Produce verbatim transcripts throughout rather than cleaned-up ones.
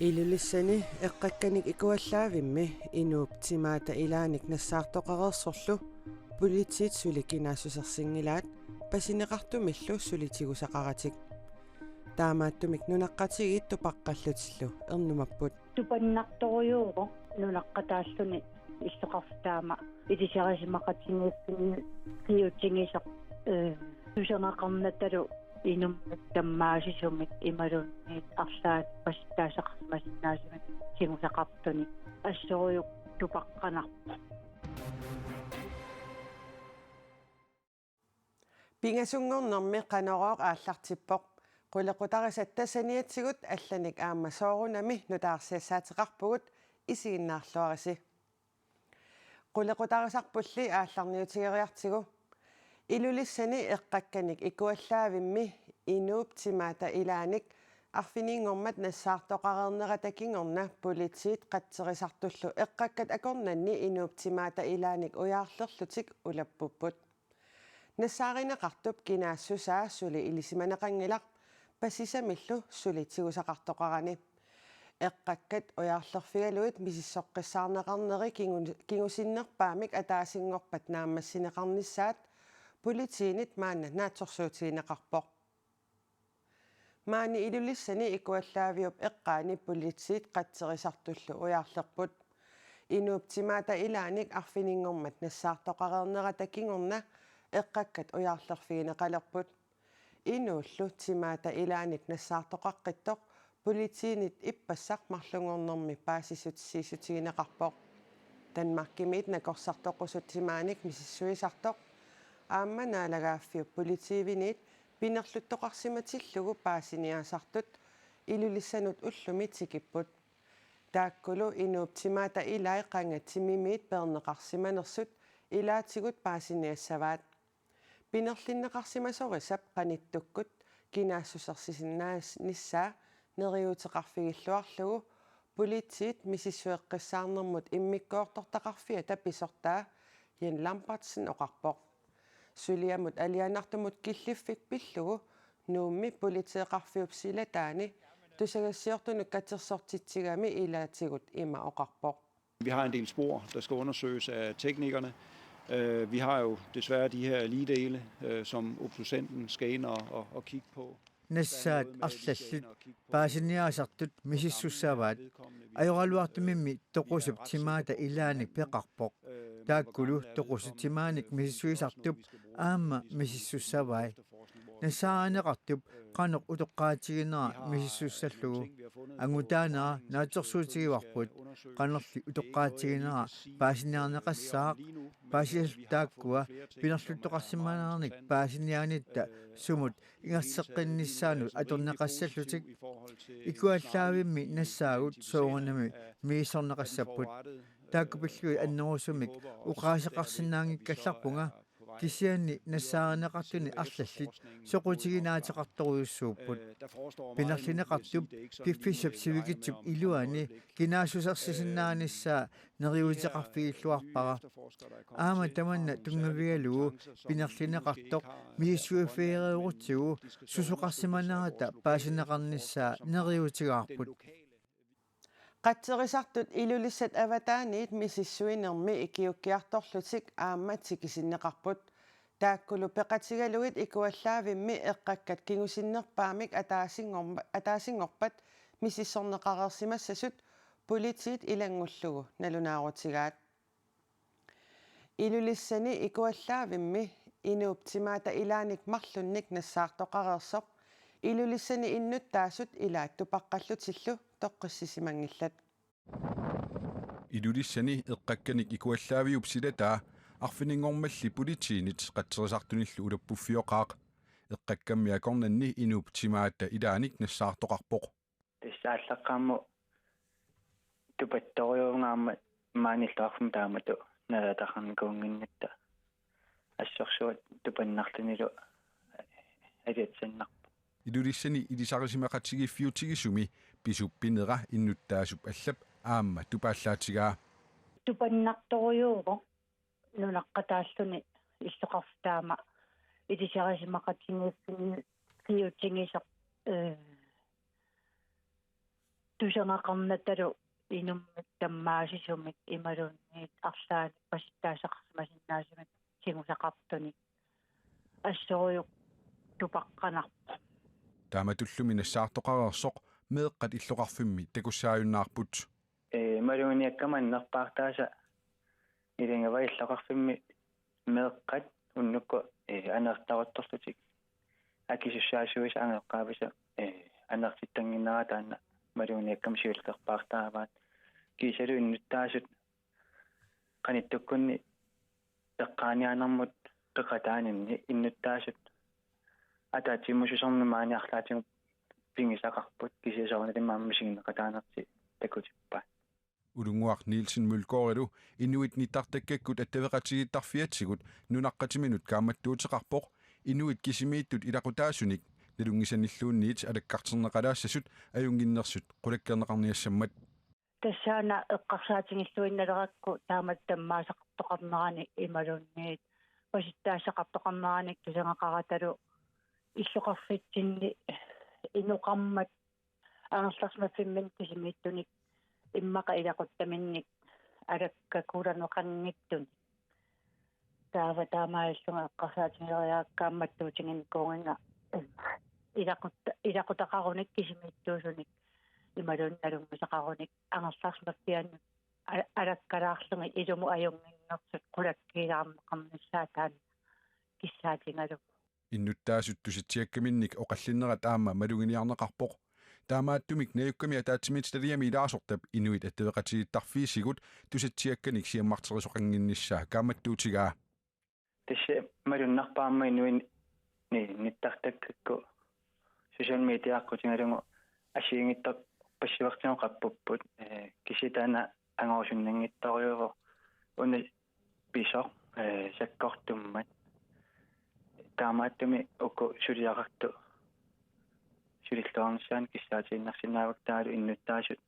Ilulissani eqqakkanik ikuallaavimmi inuup timaata ilaanik nassaartoqareersorlu politiit suli kinaassusersinngilaat pasineqartumillu suli tigusaqaratik. Taamaattumik nunaqqatigiit tupaqqallutillu ernumapput. Tupannartorujuuvoq nunaqqataalluni illoqarfik taama ilisarisimaqatigiiffinni piutigisoq, eh, tusarnaqarnatalu inummik tammaasisumik imaluunniit arlaat pasittaasaqarsimasinnaasumik tigusaqartunik assorujuk tupaqqanarpoq. Pingasunngornermi Qanorooq aallartippoq. Qulequtarisatta saniatigut allanik aamma soorunami nutaarsiassaateqarpugut, isiginnaarluarisi. Qulequtarisarpulli aallarniutigeriartigu. Ilulissani eqqakkanik ikuallaavimmi inuup timaata ilaanik arfininngormat nassaartoqareernerata kingorna politiit qatserisartullu eqqakkat akornanni inuup timaata ilaanik ujaarlerlutik ulappupput. Nassaarineqartup kinaassusaa suli ilisimaneqanngilaq, paasisamillu suli tigusaqartoqarani. Eqqakkat ujaarlerfigalugit misissoqqissaarneqarneri kingu-, kingusinnerpaamik ataasinngorpat naammassineqarnissaat politiinit maanna naatsorsuutigineqarpoq. Maani Ilulissani ikuallaaviup eqqaani politiit qatserisartullu ujaarlerput. Inuup timaata ilaanik arfininngormat nassaartoqareernerata kingorna eqqakkat ujaarlerfigineqalerput. Inuullu timaata ilaanik nassaartoqaqqittoq politiinit ippassaq marlunngornermi paasissutissiissutigineqarpoq. Danmarkimiit nakorsartoqusut timaanik misissuisartoq aamma naalagaaffiup politiiviniit pinerluttoqarsimatillugu paasiniaasartut Ilulissanut ullumi tikipput. Taakkulu inuup timaata ilai qanga timimiit peerneqarsimanersut ilaatigut paasiniassavaat. Pinerlinneqarsimasorisap qanittukkut kinaassusersisinnaanissaa neriuuteqarfigilluarlugu politiit misissueqqissaarnermut immikkoortortaqarfiata pisortaa Jan Lambertsen oqarpoq. Suliamut alianartumut killiffik pillugu Nuummi politeeqarfiup silataani tusagassiortunut katersortitsigami ilaatigut ima oqarpoq. Vi har en del spor, der skal undersøges af teknikerne. Øh, vi har jo desværre de her ligdele, øh, som obducenten skal ind og, og, og kigge på. Nassaat arlallit paasiniaasartut misissussavaat. Ajoraluartumimmi toqusup timaata ilaanik peqarpoq. Taakkulu toqusup timaanik misissuisartup aamma misissussavai. Nassaarineqartup qanoq utoqqaatiginera misissussallugu. Angutaanera naatsorsuutigivarput. Qanorli utoqqaatiginera paasiniarneqassaaq. Paasisallu taakkua pinerluttoqarsimanerannik paasiniaanitta sumut ingerlateqqinnissaanut atorneqassallutik. Ikuallaavimmi nassaagut soorunami misissorneqassapput. Taakku pillugit annerusumik oqaaseqarsinnaanngikkallarpunga, kisianni nassaarineqartuni arlallit soqutiginaateqartorujussuupput. Pinerlineqartup piffissap sivikitsup iluani kinaassusersisinnaanissaa neriuuteqarfigilluarpara. Aamma tamanna tunngavigalugu pinerlineqartoq misissuiffigereerutsigu susoqarsimanerata paasineqarnissaa neriuutigaarput. Qatserisartut Ilulissat avataaniit misissuinermi ikiuukkiartorlutik aamma tikisinneqarput. Taakkulu peqatigalugit ikuallaavimmi eqqakkat kingusinnerpaamik ataasinngorm-, ataasinngorpat misissorneqareersimassasut politiit ilanngullugu nalunaarutigaat. Ilulissani ikuallaavimmi inuup timaata ilaanik marlunnik nassaartoqareersoq Ilulissani innuttaasut ilaat tupaqqallutillu toqqissisimanngillat. Ilulissani eqqakkanik ikuallaaviup silataa arfininngormalli politiinit qatserisartunillu ulappuffioqaaq. Eqqakkammi akornanni inuup timaata ilaanik nassaartoqarpoq. Tassa aallaqqaammut tupattorujuunnga aamma maani illoqarfimmi taamatut nalaataqarnikuunnginnatta. Assorsuaq tupannarlunilu aliatsannarpoq. Ilulissani ilisarisimaqatigiiffiutigisumi pisup pinera innuttaasup allap aamma tupaallaatigaa. Tupannartorujuuvoq nunaqqataalluni illoqarfik taama ilisarisimaqatigiiffinni piutigisoq, eh, tusagaqarnatalu inummik tammaasisumik imaluunniit arlaannik pasussaqarsimasinnaasumik tigusaqartunik assorujuk tupaqqanarpoq. Taamatullumi nassaartoqareersoq meeqqat illoqarfimmi takussaajunnaarput. Ee, maluginiakkama annerpaartaasa ilingiva illoqarfimmi meeqqat unnukkut, ee, aneertaruttorlutik akisussaasuisa angajoqqaavisa, ee, aneertittannginnera taanna maluginiakkama siullerpaartaavaat. Kiisalu innuttaasut qanittukkunni eqqaaniaanermut peqataaninni innuttaasut ataatsimuususermi maani arlaatigut pigisaqarput, kisianni soorunalimi aamma misigineqataanertik takutippaat. Ulunnguaq Nielsen Mølgaardilu inuit nittartakkakkut attaveqatigiittarfiatigut nunaqqatiminut kaammattuuteqarpoq inuit kisimiittut ilaqutaasunik nalunngisanilluunniit alakkarterneqalaassasut ajunnginnersut qulakkeerneqarniassammat. Tassaana eqqarsaatigilluinnalerakku taamatut tammaasaqartoqarnerani imaluunniit pasussaqartoqarnerani tusagaqaratalu illoqarfitsinni inoqarmat angerlarsimaffimminni kisimiittunik immaqa ilaquttaminnik alakkakulaneqanngitsunik. Taava taamaalillunga eqqarsaatigileriarakku kaammattuutiginikuunnginnama ilaqutta-, ilaqutaqarunik kisimiittuusunik imaluunniit nalunngisaqarunik angerlarsimaffiannut a-, alakkalaarlugit ilumut ajunnginnersut qulakkeerneqarnissaat taanna kissaatigalugu. Innuttaasut tusatsiakkaminnik oqallinnerat aamma maluginiarneqarpoq. Taamaattumik najukkami ataatsimiititaliami ilaasortap inuit attaveqatigiittarfiisigut tusatsiakkanik siammarterisoqannginnissaa kaammattuutigaa. Tassa malunnarpoq aamma inuit ni-, nittartakkakku social media aqqutigalugu assigiinngitsorpassuartigut qappupput, ee, kisianni taanna angorusunnanngitsorujuuvoq una pisoq, ee, sakkortummat. Taamaattumik uku suliaqartut sulilluarnissaannut kissaatiinnarsinnaavagut taavalu innuttaasut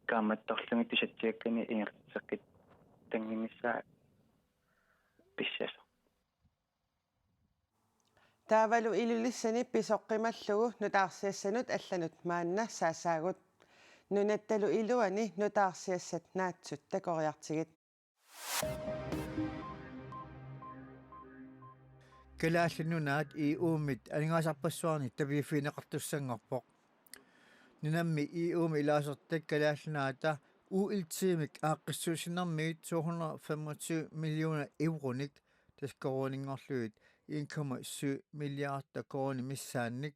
kaammattorlugit tusatsiakkanik ingerlateqqittannginnissaat pissasoq. Taavalu Ilulissani pisoq qimallugu nutaarsiassanut allanut maanna saassaagut. Nunattalu iluani nutaarsiassat naatsut takoriartigit. Kalaallit Nunaat E U-mit aningaasarpassuarnik tapiiffigineqartussanngorpoq. Nunammi E U-mi ilaasortat Kalaallit Nunaata U L T-mik aaqqissuussinermiit to hundrede og femogtyve millioner euronik, tassa koruuninngorlugit en komma syv milliarder koruunit missaannik,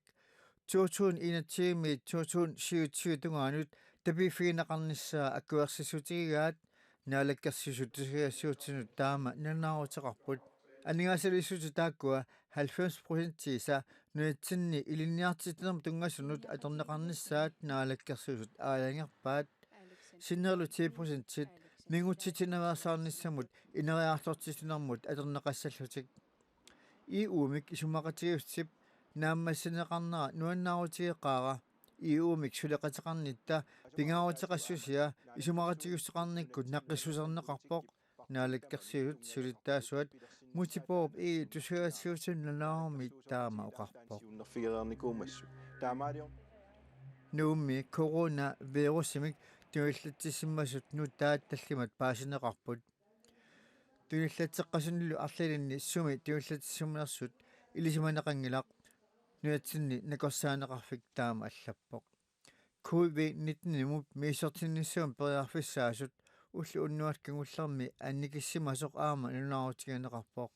to tusind enogtyve-miit to tusind syvogtyve tungaanut tapiiffigineqarnissaa akuersissutigigaat Naalakkersuisut tusagassiuutinut taama nalunaaruteqarput. Aningaasaliissutsit taakkua halvfems procentiisa nunatsinni ilinniartitsinermut tunngasunut atorneqarnissaat Naalakkersuisut aalajangerpaat. Sinnerlu ti procentit mingutsitsinaveersaarnissamut ineriartortitsinermut atorneqassallutik. E U-mik isumaqatigiissutip naammassineqarnera nuannaarutigeqaara. E U-mik suleqateqarnitta pingaaruteqassusia isumaqatigiissuteqarnikkut naqqissuserneqarpoq. Naalakkersuisut siulittaasuat Múte Bourup Egede tusagassiuutinut nalunaarummi taama oqarpoq. Nuummi coronavirusimik tunillatsissimasut nutaat tallimat paasineqarput. Tunillateqqasunilu arlalinni sumi tunillatsissamanersut ilisimaneqanngilaq, nunatsinni nakorsaaneqarfik taama allappoq. Covid nitten-imut misissortinnissamut periarfissaasut ulloq unnuaq kingullermi annikissimasoq aamma nalunaarutigineqarpoq.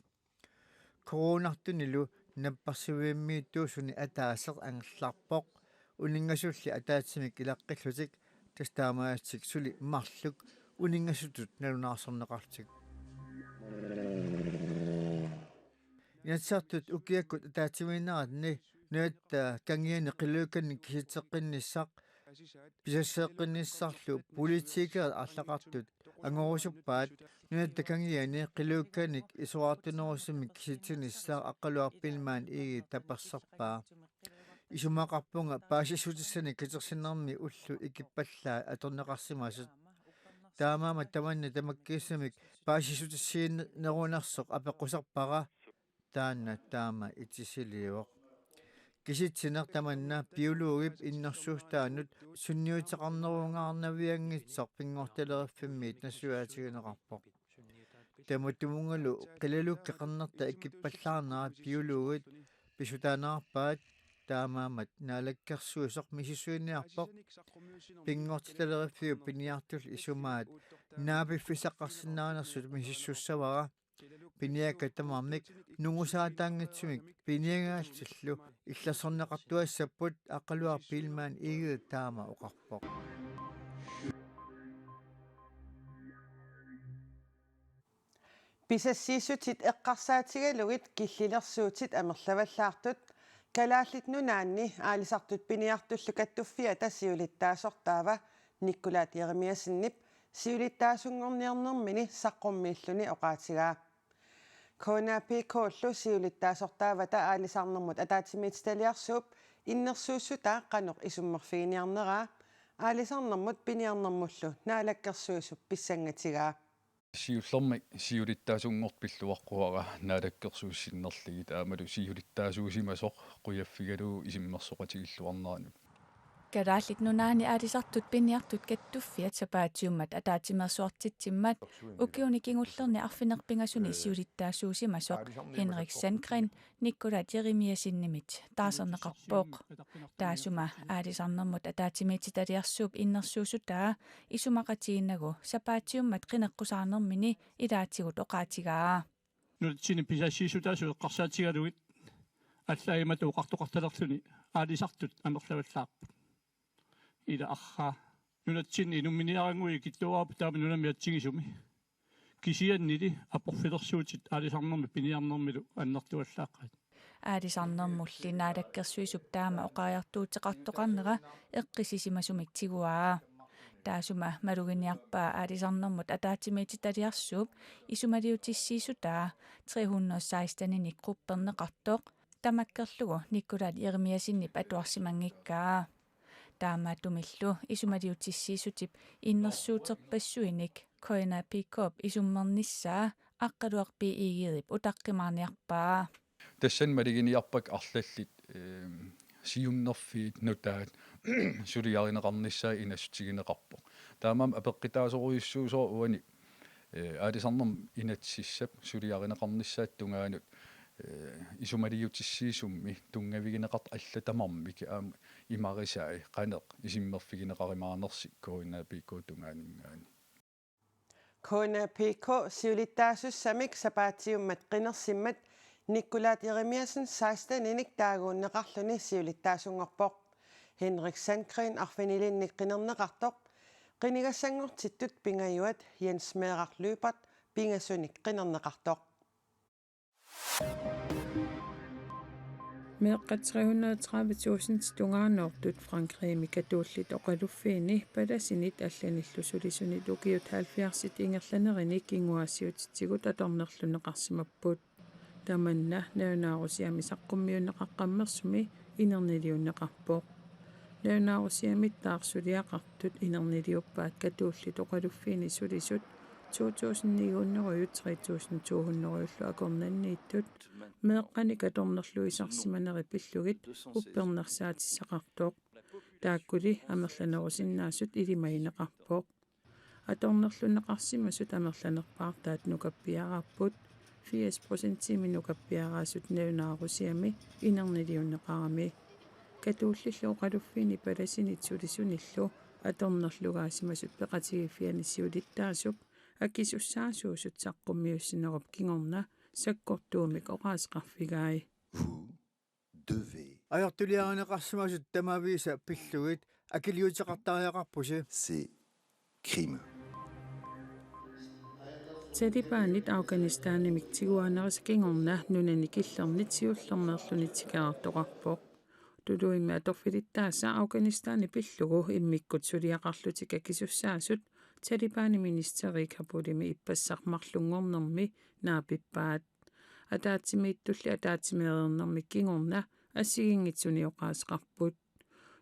Coronartunilu napparsiuimmiittuusuni ataaseq angerlarpoq, uninngasulli ataatsimik ilaqqillutik, tassa taamaallatik suli marluk uninngasutut nalunaarsorneqarlutik. Inatsisartut ukiakkut ataatsimiinneranni nunatta kangiani qilaluukkanik kisitseqqinnissaq pisasseqqinnissarlu politikerit arlaqartut angorusuppaat. Nunatta kangiani qilaluukkanik isorartunerusumik kisitsinissaq Aqqaluaq Biilmann Egede taperserpaa: Isumaqarpunga paasissutissanik katersinermi ullut ikippallaat atorneqarsimasut. Taamaammat tamanna tamakkiisumik paasissutissiinerunersoq apeqqusarpara. Taanna taama itisiliivoq. Kisitsineq tamanna biologip innersuussutaanut sunniuteqarnerungaarnavianngitsoq Pinngortitaleriffimmiit nassuiaatigineqarpoq. Tamatumunngalu qilalukkat qernertat ikippallaarnerat biologit pissutaanerarpaat, taamaammat naalakkersuisoq misissuiniarpoq Pinngortitaleriffiup piniartullu isumaat naapiffissaqarsinnaanersut misissussavara. Piniakkat tamarmik nungusaataanngitsumik piniagaallutillu illersorneqartuassapput, Aqqaluaq Biilmann Egede taama oqarpoq. Pisassiissutit eqqarsaatigalugit killilersuutit amerlavallaartut Kalaallit Nunaanni aalisartut piniartullu kattuffiata siulittaasortaava Nikolaj Jeremiassenip siulittaasunngorniarnermini saqqummiilluni oqaatigaa. K N A P K-llu siulittaasortaavata aalisarnermut ataatsimiititaliarsuup innersuussutaa qanoq isummerfiginiarneraa aalisarnermut piniarnermullu naalakkersuisup pissangatigaa. Siullermik siulittaasunngortoq pilluaqquara naalakkersuisut sinnerlugit aammalu siulittaasuusimasoq qujaffigalugu isummersoqatigilluarneranut. Kalaallit Nunaanni aalisartut piniartut kattuffiat sapaatiummat ataatsimeersuartitsimmat ukiuni kingullerni arfineq-pingasuni siulittaasuusimasoq Henrik Sandgreen Nikolaj Jeremiassenimit taarserneqarpoq. Taasuma aalisarnermut ataatsimiititaliarsuup innersuussutaa isumaqatigiinnagu sapaatiummat qineqqusaarnermini ilaatigut oqaatigaa. Nunatsinni pisassiissutaasut eqqarsaatigalugit allaat imatut oqartoqartalerluni aalisartut amerlavallaarput. Ila arraa nunatsinni inumminiarannguit ikittuaraapput taama nunami atsigisumi. Kisiannili aporfilersuutit aalisarnermi piniarnermilu annertuallaaqqaat. Aalisarnermulli naalakkersuisup taama oqariartuuteqartoqarnera eqqissisimasumik tiguaa. Taasuma maluginiarpaa aalisarnermut ataatsimiititaliarsuup isumaliutissiissutaa tre hundrede seksten-inik qupperneqartoq tamakkerlugu Nikolaj Jeremiassenip atuarsimanngikkaa. Taamaattumillu isumaliutissiissutip innersuuterpassuinik K N A P K-p isummernissaa Aqqaluaq B. Egedep utaqqimaarniarpaa. Tassani maluginiarpakka arlallit ehm, siunnerfiit nutaat suliarineqarnissaat inassutigineqarpoq. Taamaammat apeqqutaasorujussuusoq uani eh, aalisarnermut inatsisissap suliarineqarnissaata tungaanut eh, isumaliutissiisummi tunngavigineqartut allat tamarmik aamma imarisai qanoq isummerfigineqarumaanersut K N A P K tungaaninngaanniit. K N A P K siulittaasussamik sapaatiummat qinersimmat Nikolaj Jeremiassen seksten-inik taaguunneqarluni siulittaasunngorpoq. Henrik Sandgreen arfinilinnik qinerneqartoq. Qinigassanngortittut pingajuat Jens Meeraq Lyberth pingasunik qinerneqartoq. Meeqqat tre hundrede tredive tusind tungaanoortut Frankrigimi katuullit oqaluffiini palasinit allanillu sulisunit ukiut halvfjerdsit ingerlanerini kinguaassiuutitigut atornerlunneqarsimapput. Tamanna nalunaarusiami saqqummiunneqaqqammersumi inerniliunneqarpoq. Nalunaarusiami taarsuliaqartut inerniliuppaat katuullit oqaluffiini sulisut to tusind ni hundrede tre tusind to hundrede akornanniittut meeqqanik atornerluisarsimaneri pillugit uppernarsaatissaqartoq. Taakkuli amerlanerusinnaasut ilimagineqarpoq. Atornerlunneqarsimasut amerlanerpaartaat nukappiaraapput, firs procentimik nukappiaraasut nalunaarusiami inerniliunneqarami. Katuullillu oqaluffiini palasinit sulisunillu atornerlugaasimasut peqatigiiffiani siulittaasup akisussaasuusut saqqummiussinerup kingorna sakkortuumik oqaaseqarfigai. Vous devez. Ajortuliarineqarsimasut tamaviisa pillugit akiliuteqartariaqarpusi. C'est crime. Talibanit Afghanistanimik tiguaanerisa kingorna nunani killernit siullermeerluni tikeraartoqarpoq. Tuluimmi atorfilittaasa Afghanistani pillugu immikkut suliaqarlutik akisussaasut Talibani ministeri Kabulimi ippassaq marlunngornermi naapippaat. Ataatsimiittulli ataatsimeereernermik kingorna assigiinngitsuni oqaaseqarput.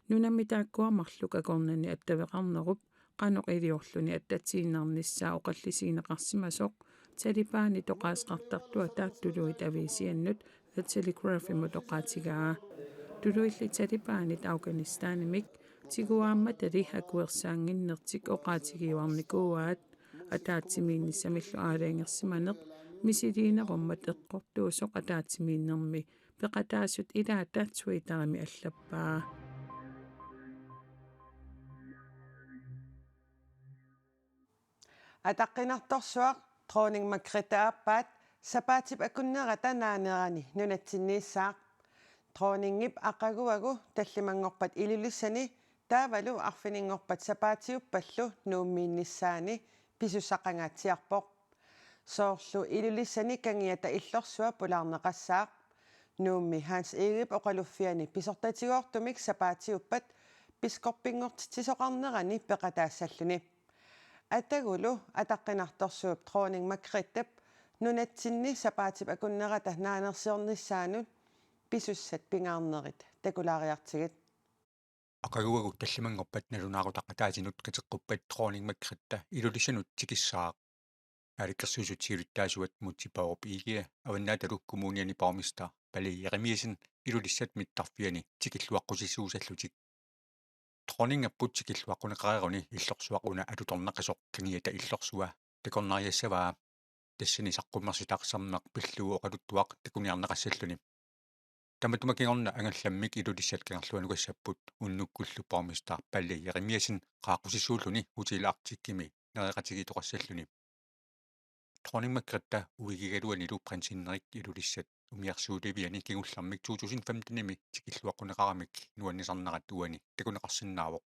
Nunami taakkua marluk akornanni attaveqarnerup qanoq iliorluni attatiinnarnissaa oqallisigineqarsimasoq Talibanit oqaaseqartartuata tuluit aviisiannut The Telegraphimut oqaatigaa. Tuluillit Talibanit Afghanistanimik tiguaammatali akuersaannginnertik oqaatigiuarnikuuaat. Ataatsimiinnissamillu aalajangersimaneq misiliinerummat eqqortuusoq ataatsimiinnermi peqataasut ilaata Twitterimi allappaa. Ataqqinartorsuaq Dronning Margrethe aappaat sapaatip akunnerata naanerani nunatsinniissaaq. Dronningip aqaguagu tallimanngorpat Ilulissani taavalu arfininngorpat sapaatiuppallu Nuummiinnissaani pisussaqangaatsiarpoq. Soorlu Ilulissani Kangiata Illorsua pulaarneqassaaq. Nuummi Hans Egedep oqaluffiani pisortatigoortumik sapaatiuppat biskoppinngortitsisoqarnerani peqataassalluni. Atagulu ataqqinartorsuup Dronning Margrethep nunatsinni sapaatip akunnerata naanersiornissaanut pisussat pingaarnerit takulaariartigit. Aqaguagu tallimanngorpat nalunaaqutaq ataasinut kateqquppat Dronning Margrethe Ilulissanut tikissaaq. Naalakkersuisut siulittaasuat Múte Bourup Egede avannaatalu kommuniani borgmester Palle Jerimiassen Ilulissat mittarfiani tikilluaqqusisuusallutik. Dronningip tikilluaqquneqareeruni illorsuaq una alutornaqisoq Kangiata Illorsua takornariassavaa. Tassani saqqummersitaasarneq pillugu oqaluttuaq takuniarneqassalluni. Tamatuma kingorna angallammik Ilulissat kangerluanukassaapput unnukkullu borgmester Palle Jerimiassen qaaqqusisuulluni Hotel Arcticimi nereqatigiittoqassalluni. Dronning Margrethe uigigaluanilu prins Henrik Ilulissat umiarsuuliviani kingullermik to tusind femtenimi tikilluaqquneqaramik nuannisarnerat uani takuneqarsinnaavoq.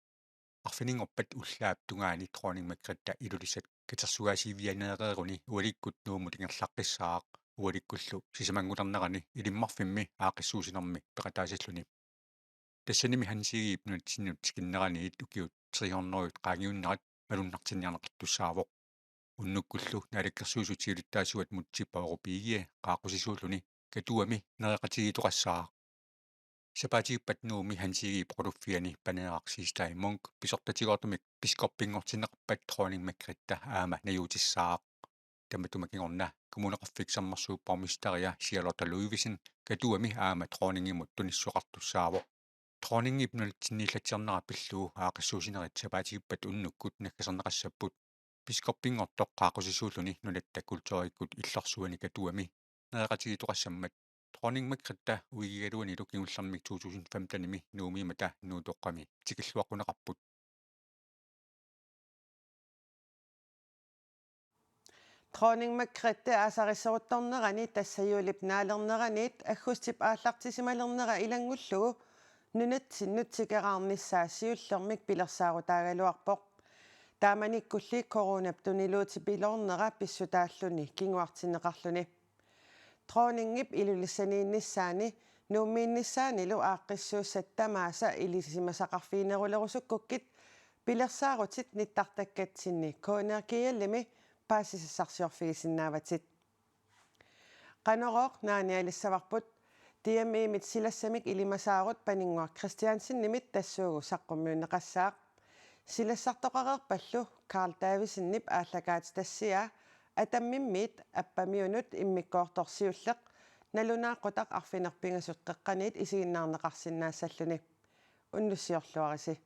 Arfininngorpat ullaap tungaani Dronning Margrethe Ilulissat katersugaasivianeereeruni ualikkut Nuummut ingerlaqqissaaq, ualikkullu sisamanngulernerani Ilimmarfimmi aaqqissuussinermi peqataasalluni. Tassanimi Hans Egedep nunatsinnut tikinneraniit ukiut tre hundrede qaangiunnerat malunnartinniarneqartussaavoq. Unnukkullu naalakkersuisut siulittaasuat Múte Bourup Egede qaaqqusisuulluni Katuami nereqatigiittoqassaaq. Sapaatiuppat Nuummi Hans Egedep oqaluffiani paneeraq Sidstad Munch pisortatigoortumik biskoppinngortinneqarpat Dronning Margrethe aamma najuutissaaq. Tamatuma kingorna Kommuneqarfik Sermersuup borgmesteria Charlotte Ludvigsen Katuami aamma Dronningimut tunissoqartussaavoq. Dronningip nunatsinniillatsiarnera pillugu aaqqissuussinerit sapaatiuppat unnukkut naggaserneqassapput. Biskoppinngortoq qaaqqusisuulluni nunatta kulturikkut Illorsuani Katuami nereqatigiittoqassammat. Dronning Margrethe uigigaluanilu kingullermik to tusind femtenimi Nuummiummata Nuutoqqami tikilluaqquneqarput. Dronning Margrethe aasarissoruttornerani tassa juulip naalerneraniit aggustip aallartisimalernera ilanngullugu nunatsinnut tikeraarnissaa siullermik pilersaarutaagaluarpoq. Taamanikkulli coronap tuniluutipiloornera pissutaalluni kinguartinneqarluni. Dronningip Ilulissaniinnissaani Nuummiinnissaanilu aaqqissuussat tamaasa ilisimasaqarfiginerulerusukkukkit pilersaarutit nittartakkatsinni K N R G L-imi paasisassarsiorfigisinnaavatit. Qanorooq naanialissavarput. D M I-mit silassamik ilimasaarut Paninnguaq Kristiansenimit tassuugu saqqummiunneqassaaq. Silassartoqareerpallu Carl Davidsenip aallakaatitassiaa Atammimmiit Appamiunut immikkoortoq siulleq nalunaaqutaq arfineq-pingasut qeqqaniit isiginnaarneqarsinnaassalluni. Unnussiorluarisi.